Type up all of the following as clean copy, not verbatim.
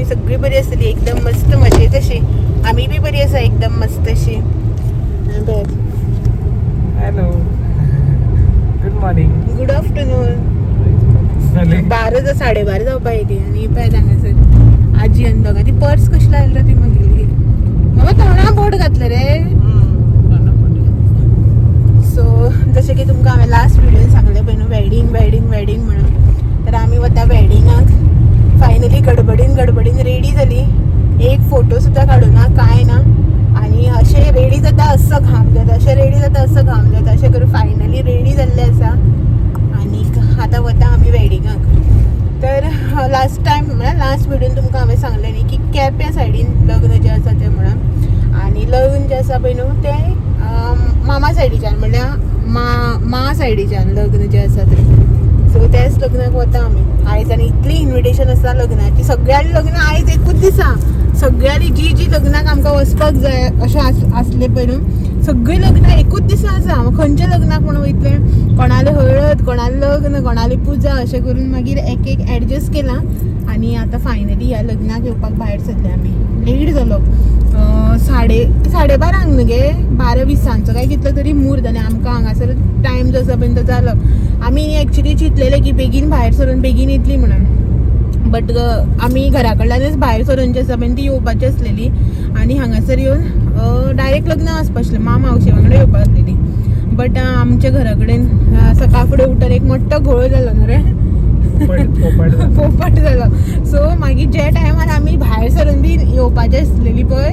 तुमी सगळी बरी आसतली, एकदम मस्त मजेत अशी. आमी बी बरी आसा, एकदम मस्त अशी. Hello, good morning. Good afternoon. 12 12:30 जावपा येयली आनी पळय हांगासर आजी आनी दोगां. ती पर्स कशी लायली रे ती मागेली? बाबा तोंडा बोट घातलं रे. सो जशें की तुमकां हांवें लास्ट व्हिडियोन सांगलें पळय न्हू, वेडिंग वेडिंग वेडिंग म्हणून, तर आमी वता वेडिंगाक. फायनली गडबडीन गडबडीन रेडी जाली. एक फोटो सुद्दां काडूना, कांय ना. आनी अशें रेडी जाता असो घाम जाता, अशें रेडी जाता असो घाम जाता, अशें करून फायनली रेडी जाल्लें आसा आनीक आतां वता आमी वेडिंगाक. तर लास्ट टायम म्हळ्यार लास्ट व्हिडियोन तुमकां हांवें सांगलें न्ही की केप्यां सायडीन लग्न जें आसा तें म्हणून. आनी लग्न जें आसा पळय न्हू तें मामा सायडीच्यान, म्हणल्यार मा मा सायडीच्यान लग्न जें आसा तें. सो त्याच लग्नाक वता आमी आयज. आनी इतली इन्विटेशन आसा लग्नाची, सगळ्यांनी लग्न आयज एकूच दिसा. सगळ्यांनी जी जी लग्नाक आमकां वचपाक जाय अशें आसलें पळय न्हू, सगळीं लग्नां एकूच दिसा आसा. खंयच्या लग्नाक म्हूण वयतलें? कोणालें हळद, कोणालें लग्न, कोणाली पुजा, अशें करून मागीर एक एक एडजस्ट केलां आनी आतां फायनली ह्या लग्नाक येवपाक भायर सरले आमी. लेट जालो, 12:30 न्हू गे, 12:20 काय कितलो तरी म्हूर्त. आनी आमकां हांगासर टायम जो आसा पळय तो जालो. आमी एक्चुली चिंतलेलें की बेगीन भायर सरून बेगीन येतली म्हणून, बट आमी घरा कडल्यानच भायर सरून जे आसा पळय ती येवपाची आसलेली आनी हांगासर येवन डायरेक्ट लग्न वचपा आसलें, मा मावशे वांगडा येवपा आसलेली. बट आमच्या घरा कडेन सकाळ फुडें उठून एक मोठो घोळ जालो न्हू रे, पोपट जालो. सो मागीर जे टायमार आमी भायर सरून बी येवपाची आसलेली पळय,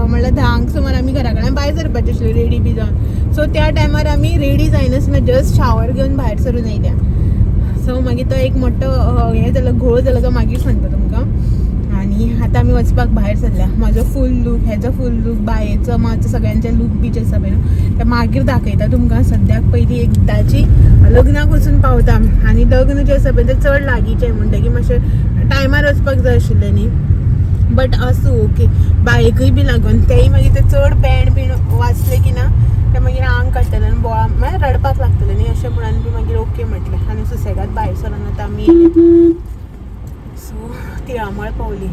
म्हणल्यार 10 सुमार आमी घरा कडल्यान भायर सरपाची आसली रेडी बी जावन. सो त्या टायमार आमी रेडी जायनासतना जस्ट शावर घेवन भायर सरून येयल्या. सो मागीर तो एक मोठो हें जालो, घोळ जालो, तो मागीर सांगता तुमकां. आनी आतां आमी वचपाक भायर सरल्या. म्हाजो फूल लूक, हेजो फूल लूक, बायेचो, माचो, सगळ्यांचे लूक बी जे आसा पळय न्हू ते मागीर दाखयता तुमकां. सद्याक पयलीं एकदांची लग्नाक वचून पावता. आनी लग्न जें आसा पळय तें चड लागींचें, म्हणटकीर मातशें टायमार वचपाक जाय आशिल्लें न्ही. बट आसूं, ओके. बायकूय बी लागून तेय मागीर ते चड बँड बीन वाजले की ना ते मागीर आंग काडटले आनी बोळा मागीर रडपाक लागतले न्ही, अशें म्हणून बी मागीर ओके म्हटलें. आनी सुसेगाद भायर सरून आतां आमी येयले. सो तिळामळ पावली,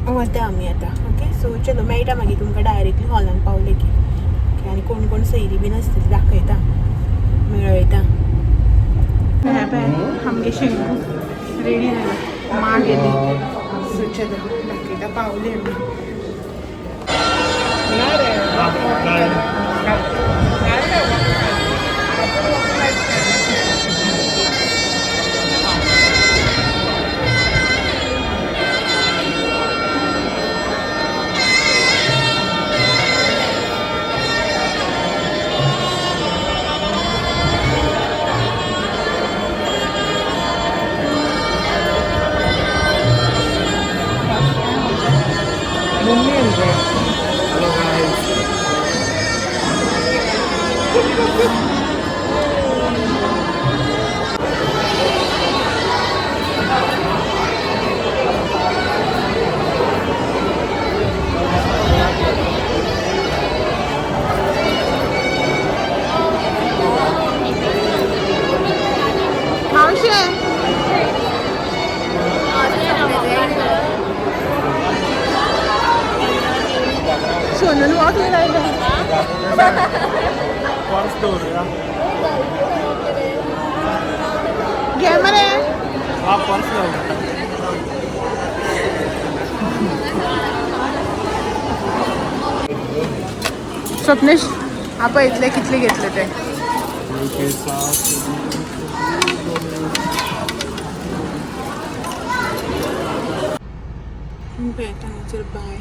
वता आमी आतां. ओके, सो चलो मेळटा मागीर तुमकां डायरेक्टली हॉलान पावले की. ओके, आनी कोण कोण सयरी बीन आसतली दाखयता, मेळयता. हे पळय आमगे शेंगू रेडी जाला, मा गेली. सो चलो दाखयता, पावले आमी. Hello guys. मावशे, सोनून वॉक लायलो. पर्स दवरूया. घे मरे. हा, पर्स दवरूया. स्वप्नेश, आपण इथले कितले घेतले ते? बाय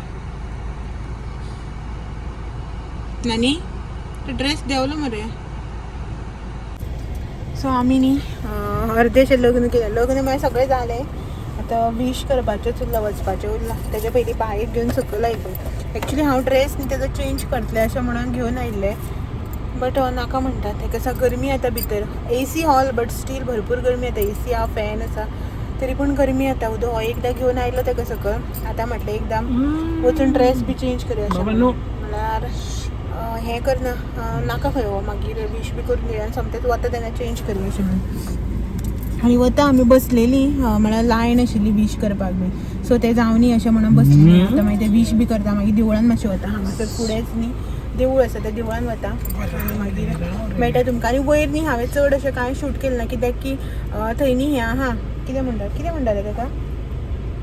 नानी, तो ड्रेस देंवलो मरे. सो आमी न्ही अर्देशें लग्न केलें. लग्न म्हळ्यार सगळें जालें, आतां वीश करपाचेंच उरलां, वचपाचें उरलां. तेजे पयलीं बायक घेवन सकयल आयलें. एक्चुली हांव ड्रेस न्ही तेजो चेंज करतलें अशें म्हणून घेवन आयिल्लें, बट नाका म्हणटा तेका. आसा गरमी आतां भितर, A C hall but still भरपूर गरमी येता. ए सी आहा, फॅन आसा, तरी पूण गरमी येता. उदक हो एकदां घेवन आयलो तेका सकयल. आतां म्हटलें एकदां वचून ड्रेस बी चेंज करया अशें बाबा, म्हणून. नो. म्हळ्यार हें करना, नाका खंय हो, मागीर वीश बी करून दिया आनी सोमतेंच वता तेन्ना चेंज करया अशें म्हणून. आनी वता आमी बसलेली, म्हळ्यार लायन आशिल्ली वीश करपाक बी, सो ते जावनी अशें म्हणून बसलेली. आतां मागीर ते विश बी करता, मागीर देवळान मातशें वता. हांगासर फुडेंच न्ही देवूळ आसा, त्या देवळान वता आनी मागीर मेळटा तुमकां. आनी वयर न्ही हांवें चड अशें कांय शूट केलें ना, कित्याक की थंय न्ही हें आहा, कितें म्हणटा, कितें म्हणटा ते ताका,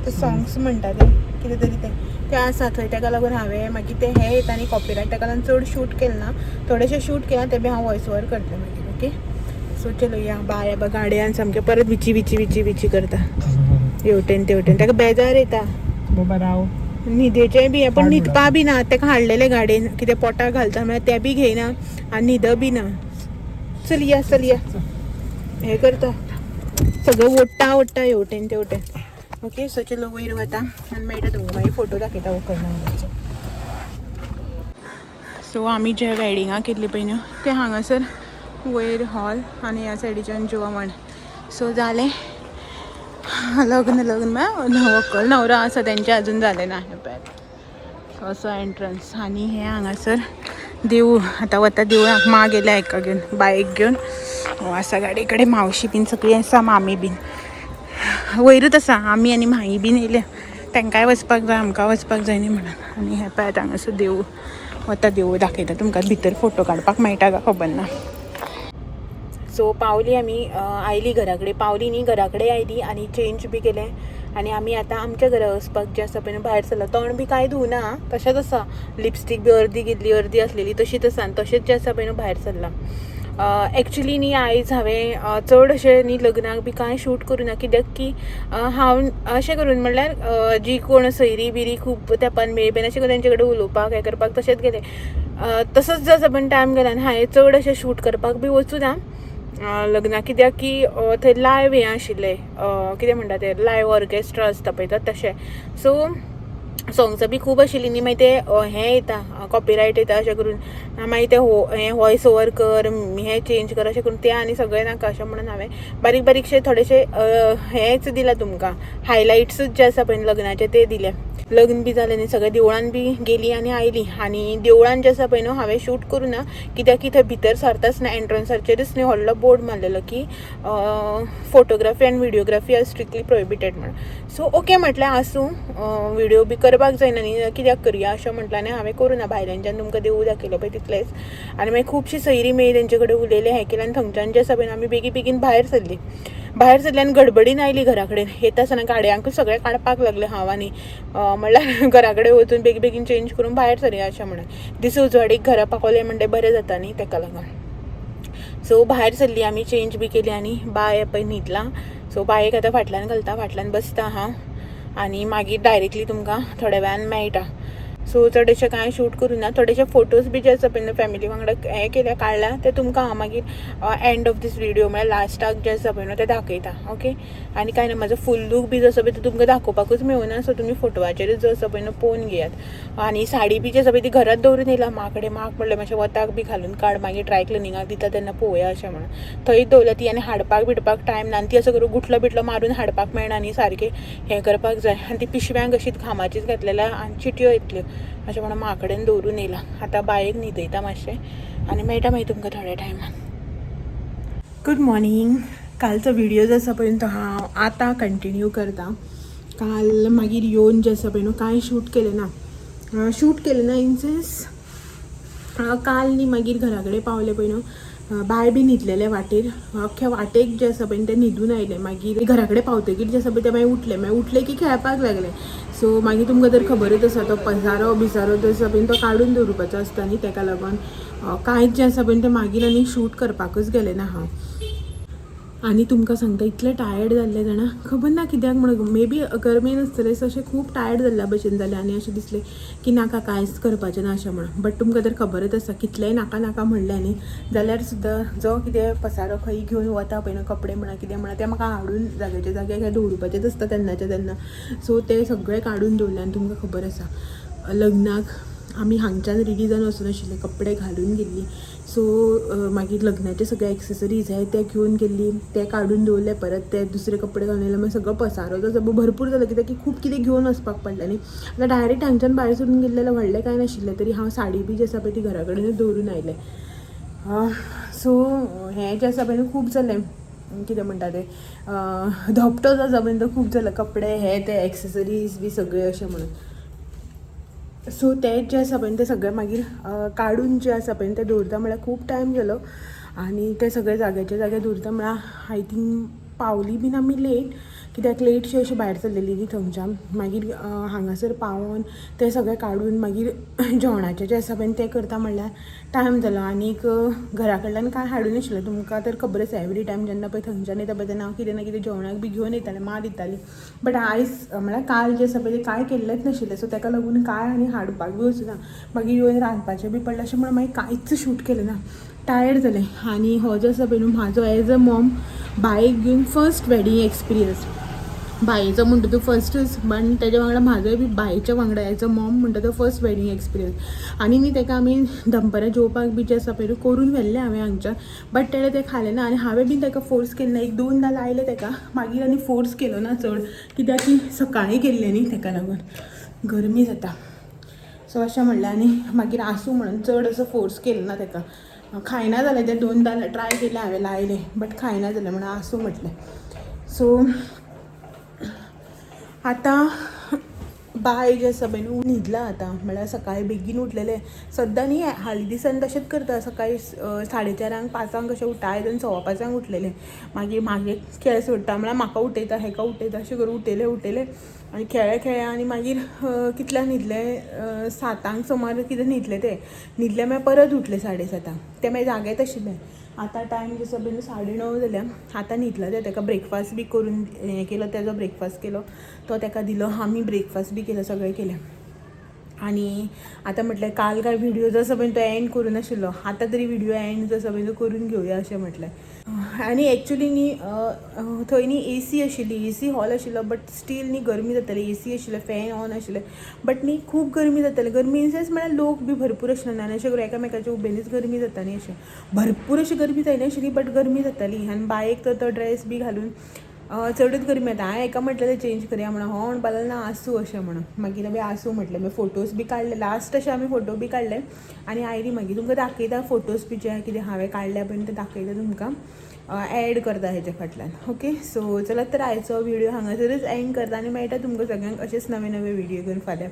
ते सॉंग्स म्हणटा ते कितें तरी ते ते आसा थंय, ताका लागून हांवें मागीर ते हे येता न्ही कॉपिरायट, ताका लागून चड शूट केलें ना. थोडेशें शूट केलां तें बी हांव वॉयस ओवर करतलें मागीर. ओके, सो चलो या. बाय. बा गाडयान सामकें परत विची विची विची विची करता हेवटेन तेवटेन, ताका बेजार येता. बाबा राव. न्हिदेचें बी हें, पण न्हिदपा बी ना. ताका हाडलेलें गाडयेन कितें पोटाक घालता म्हळ्यार तें बी घेयना आनी न्हिद बी ना. चल या, चल या. हें करता सगळें, ओडटा ओडटा हेवटेन तेवटेन. ओके, सो चलो वयर वता आनी मेळटा तुमकां मागीर, फोटो दाखयता व्हंकल न्हवऱ्याचो. सो आमी जे वेडिंगाक केल्ली पळय न्हू, तें हांगासर वयर हॉल आनी ह्या सायडीच्यान जेवण. सो जालें लग्न. लग्न म्हळ्यार व्हंकल न्हवरो आसा तेंचें अजून जालें ना. हें पळयात, असो एंट्रन्स आनी हें हांगासर देवूळ. आतां वता देवळाक. मा गेल्या हेका घेवन, बायक घेवन. हो आसा गाडये कडेन, मावशी बीन सगळीं आसा, मामी बीन वयरूच आसा. आमी आनी माई बीन येयल्या, तांकांय वचपाक जाय, आमकां वचपाक जाय न्ही म्हणून. आनी हें पळयात हांगासर देवूळ. वता देवूळ दाखयता तुमकां. भितर फोटो काडपाक मेळटा काय खबर ना. सो पावली आमी, आयली घरा कडेन, पावली न्ही, घरा कडेन आयली आनी चेंज बी केलें आनी आमी आतां आमच्या घरा वचपाक जें आसा पळय न्हू भायर सरला. तोंड बी कांय धुवना, तशेंच आसा. लिपस्टीक बी अर्दी गेल्ली, अर्दी आसलेली तशीच आसा आनी तशेंच जें आसा पळय न्हू भायर सरला. एक्चुली न्ही आयज हांवें चड अशें न्ही लग्नाक बी कांय शूट करूं ना, कित्याक की हांव अशें करून म्हणल्यार जी कोण सयरी बिरी खूब तेंपान मेळ्ळी बीन अशें करून तेंचे कडेन उलोवपाक हें करपाक तशेंच गेलें. तसोच जो आसा पण टायम गेला आनी हांवें चड अशें शूट करपाक बी वचूं ना लग्नाक, कित्याक की थंय लायव हें आशिल्लें, कितें म्हणटा तें, लायव ऑर्केस्ट्रा आसता पळय तशें. सो सोंग्सां बी खूब आशिल्लीं न्ही, मागीर ते हें येता, कॉपिरायट येता अशें करून मागीर ते हो हें वॉयस ओवर कर, हें चेंज कर अशें करून तें आनी सगळें नाका अशें म्हणून हांवें बारीक बारीकशे थोडेशे हेंच दिलां तुमकां, हायलायट्सूच जे आसा पळय लग्नाचे ते दिले. लग्न बी जालें न्ही सगळें, देवळान बी गेली आनी आयली. आनी देवळान जें आसा पळय न्हू हांवें शूट करूं ना, कित्याक की थंय भितर सरताच ना एंट्रन्साचेरच न्ही व्हडलो बोर्ड मारलेलो की photography and videography are strictly prohibited म्हणून. सो ओके म्हटलें, आसूं, विडियो बी करपाक जायना न्ही, कित्याक करया अशें म्हटलें आनी हांवें करूं ना. भायल्यानच्यान तुमकां देवूळ दाखयलें पळय तितलेंच. आनी मागीर खुबशीं सयरीं मेळ्ळी, तेंचे कडेन उलयलें, हें केलें आनी थंयच्यान जें आसा पळय आमी बेगीन बेगीन भायर सरलीं. भायर सरली आनी गडबडीन आयली घरा कडेन. येता आसतना गाडयांकूच सगळें काडपाक लागलें हांव आनी म्हणल्यार घरा कडेन वचून बेगीन बेगीन चेंज करून भायर सरया अशें म्हणून. दीस उजवाडीक घरा पावलें म्हणटे बरें जाता न्ही, तेका लागून. सो भायर सरली आमी, चेंज बी केली आनी बाय पळय न्हिदलां. सो बायक आतां फाटल्यान घालता, फाटल्यान बसता हांव आनी मागीर डायरेक्टली तुमकां थोड्या वेळान मेळटा. सो चड अशें कांय शूट करूं ना. थोडेशे फोटोज बी जे आसा पळय फॅमिली वांगडा हें केल्या काडल्या ते तुमकां हांव मागीर एंड ऑफ these video म्हळ्यार लास्टाक जे आसा पळय न्हू ते दाखयता. ओके, आनी कांय ना, म्हाजो फूल लूक बी जो आसा पळय तो तुमकां दाखोवपाकूच मेळुना. सो तुमी फोटवाचेरूच जो आसा पळय न्हू पळोवन घेयात. आनी साडी बी जी आसा पळय ती घरात दवरून येयला मा कडेन. माक म्हणलें मातशें वताक बी घालून काड, मागीर ड्राय क्लिनिंगाक दिता तेन्ना पळोवया अशें म्हणून. थंयच दवरल्या ती आनी हाडपाक बिडपाक टायम ना आनी ती असो करून गुटलो बिटलो मारून हाडपाक मेळना न्ही, सारकें हें करपाक जाय. आनी ती पिशव्यांक अशीच घामाचीच घातलेल्या आनी चिटयो येतल्यो अशें म्हणून मा कडेन दवरून येयला. आतां बायक न्हिदयता मातशें आनी मेळटा मागीर तुमकां थोड्या टायमान. Good morning. कालचो व्हिडिओ जो आसा पळय तो हांव आतां कंटिन्यू करता. काल मागीर येवन जें आसा पळय न्हू कांय शूट केलें ना, शूट केलें ना इन सेन्स काल न्ही मागीर घरा कडेन पावलें पळय न्हू, बाय बी न्हिदलेलें वाटेर, अख्ख्या वाटेक जें आसा पळय तें न्हिदून आयलें. मागीर घरा कडेन पावतकीर जें आसा पळय तें मागीर उठलें, मागीर उठलें की खेळपाक लागलें. सो मागीर तुमकां तर खबरच आसा तो पसारो बिसारो जो आसा पळय तो काडून दवरुपाचो आसता न्ही, तेका लागून कांयच जें आसा पळय तें मागीर आनी शूट करपाकच गेलें ना हांव. आनी तुमकां सांगता इतलें टायर्ड जाल्लें जाणा, खबर ना कित्याक म्हणून, मे बी गरमेन आसतलें. सो अशें खूब टायर्ड जाल्ल्या भशेन जालें आनी अशें दिसलें की नाका, कांयच करपाचें ना अशें म्हणून. बट तुमकां तर खबरच आसा, कितलेंय नाका नाका म्हणलें न्ही जाल्यार सुद्दां जो कितें पसारो खंय घेवन वता पळय न्हू, कपडे म्हणा कितें म्हणा, तें म्हाका हाडून जाग्याच्या जाग्यार दवरुपाचेंच आसता तेन्नाच्या तेन्ना. सो तें सगळें काडून दवरलें. आनी तुमकां खबर आसा लग्नाक आमी हांगच्यान रेडी जावन वचनाशिल्ले, कपडे घालून गेल्ली. सो मागीर लग्नाचे सगळे एक्सेसरीज हे ते घेवन गेल्ली, ते काडून दवरले, परत ते दुसरे कपडे घालून येयले. मागीर सगळो पसारो जो भरपूर जालो, कित्याक की खूब कितें घेवन वचपाक पडलें न्ही. आतां डायरेक्ट हांगच्यान भायर सरून गेल्लें जाल्यार व्हडलें कांय नाशिल्लें, तरी हांव साडी बी जी आसा पळय ती घरा कडेनूच दवरून आयलें. सो हें जें आसा पळय न्हू खूब जालें. कितें म्हणटा ते धोपटो जो आसा पळय तो खूब जालो, कपडे हे ते एक्सेसरीज बी सगळे अशें म्हणून. सो ते जे आसा पळय ते सगळे मागीर काडून जे आसा पळय ते दवरता म्हळ्यार खूब टायम जालो आनी ते सगळे जाग्याचे जाग्यार दवरता म्हळ्यार I think पावली बीन आमी लेट, कित्याक लेटशी अशी भायर सरलेली न्ही थंयच्यान. मागीर हांगासर पावोन ते सगळे काडून मागीर जेवणाचें जें आसा पळय तें करता म्हणल्यार टायम जालो. आनीक घरा कडल्यान कांय हाडून नाशिल्लें. तुमकां तर खबर आसा, एवरी टायम जेन्ना पळय थंयच्यान येता पळय तेन्ना हांव कितें ना कितें जेवणाक बी घेवन येतालें, मां दिताली. बट आयज म्हळ्यार काल जें आसा पळय तें कांय केल्लेंच नाशिल्लें. सो ताका लागून कांय आनी हाडपाक बी वचूना, मागीर येवन रांदपाचें बी पडलें अशें म्हणून मागीर कांयच शूट केलें ना, टायर्ड जालें. आनी हो जो आसा पळय न्हू म्हाजो एज अ मॉम बायक घेवन फर्स्ट वेडींग एक्सपिरियन्स, बायेचो म्हणटा तो फर्स्टूच, पण तेज्या वांगडा म्हाजोय बी बायेच्या वांगडा एज अ मॉम म्हणटा तो फर्स्ट वेडींग एक्सपिरियन्स. आनी न्ही तेका आमी दनपरां जेवपाक बी जें आसा पळय न्हू करून व्हेल्लें हांवें हांगच्यान, बट तेणें तें खालें ना. आनी हांवें बीन तेका फोर्स केलें ना, एक दोनदां लायलें तेका, मागीर आनी फोर्स केलो ना चड, कित्याक की सकाळीं केल्लें न्ही तेका लागून गरमी जाता. सो अशें म्हणलें आनी मागीर आसूं म्हणून चड असो फोर्स केलो ना तेका. खायना जालें तें, दोनदां ट्राय केलें हांवें लायलें, बट खायना जालें म्हणून आसूं म्हटलें. सो आतां बाय जें आसा पळय न्हू न्हिदलां आतां, म्हळ्यार सकाळीं बेगीन उठलेलें सद्दां न्ही, हालीं दिसान तशेंच करता, सकाळीं 4:30 5 कशें उठता. आयज आनी 5:15 उठलेलें. मागीर मागीर खेळ सोडटा म्हळ्यार म्हाका उठयता, हेका उठयता, अशें करून उठयलें उठयलें आनी खेळ्ळे खेळ्ळे आनी मागीर कितल्यांक न्हिदलें, 7 सुमार कितें न्हिदलें तें, न्हिदलें मागीर परत उठलें 7:30, तें मागीर जागेच आशिल्लें. आतां टायम जसो पळय 9:30 जाल्या, आतां न्हिदलां तें, तेका ब्रेकफास्ट बी करून हें केलो, तेजो ब्रेकफास्ट केलो तो तेका दिलो, आमी ब्रेकफास्ट बी केलो, सगळें केलें. आनी आतां म्हटलें काल काय व्हिडिओ जो आसा पळय तो एंड करूं नाशिल्लो, आतां तरी व्हिडिओ एंड जो आसा पळय तो करून घेवया अशें म्हटलें. आनी एक्चुली न्ही थंय न्ही ए सी आशिल्ली, ए सी हॉल आशिल्लो, बट स्टील न्ही गरमी जाताली. ए सी आशिल्लें, फॅन ऑन आशिल्लें, बट न्ही खूब गरमी जाताली. गरमी इन सेन्स म्हळ्यार लोक बी भरपूर आशिल्ले आनी अशें करून एकामेकाच्या उबेनूच गरमी जाता न्ही, अशें भरपूर अशी गरमी जायनाशिल्ली, बट गरमी जाताली. आनी बायक तर तो ड्रेस बी घालून चडूच गरमी जाता. हांवें हेका म्हटलें चेंज करया म्हणून, हो म्हणपाक लागलो ना आसूं अशें म्हणून. मागीर आमी आसूं म्हटलें, मागीर फोटोज बी काडले, लास्ट अशें आमी फोटो बी काडले आनी आयली. मागीर तुमकां दाखयता फोटोज बी जे कितें हांवें काडल्या पळय ते दाखयता तुमकां, एड करता हेच्या फाटल्यान. ओके, सो चलात तर आयचो व्हिडिओ हांगासरूच एंड करता आनी मेळटा तुमकां सगळ्यांक अशेंच नवे नवे व्हिडिओ घेवन फाल्यां.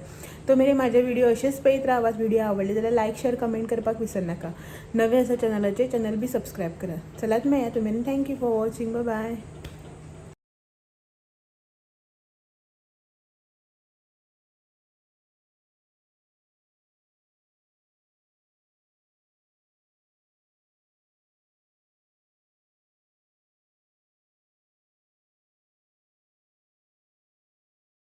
तो मेरेन म्हाजे व्हिडिओ अशेंच पळयत रावात. व्हिडिओ आवडले जाल्यार लायक शेअर कमेंट करपाक विसरनाका. नवे आसा चॅनलाचेर चॅनल बी सबस्क्रायब करात. चलात मेळया तुमी. Thank you for watching, bye.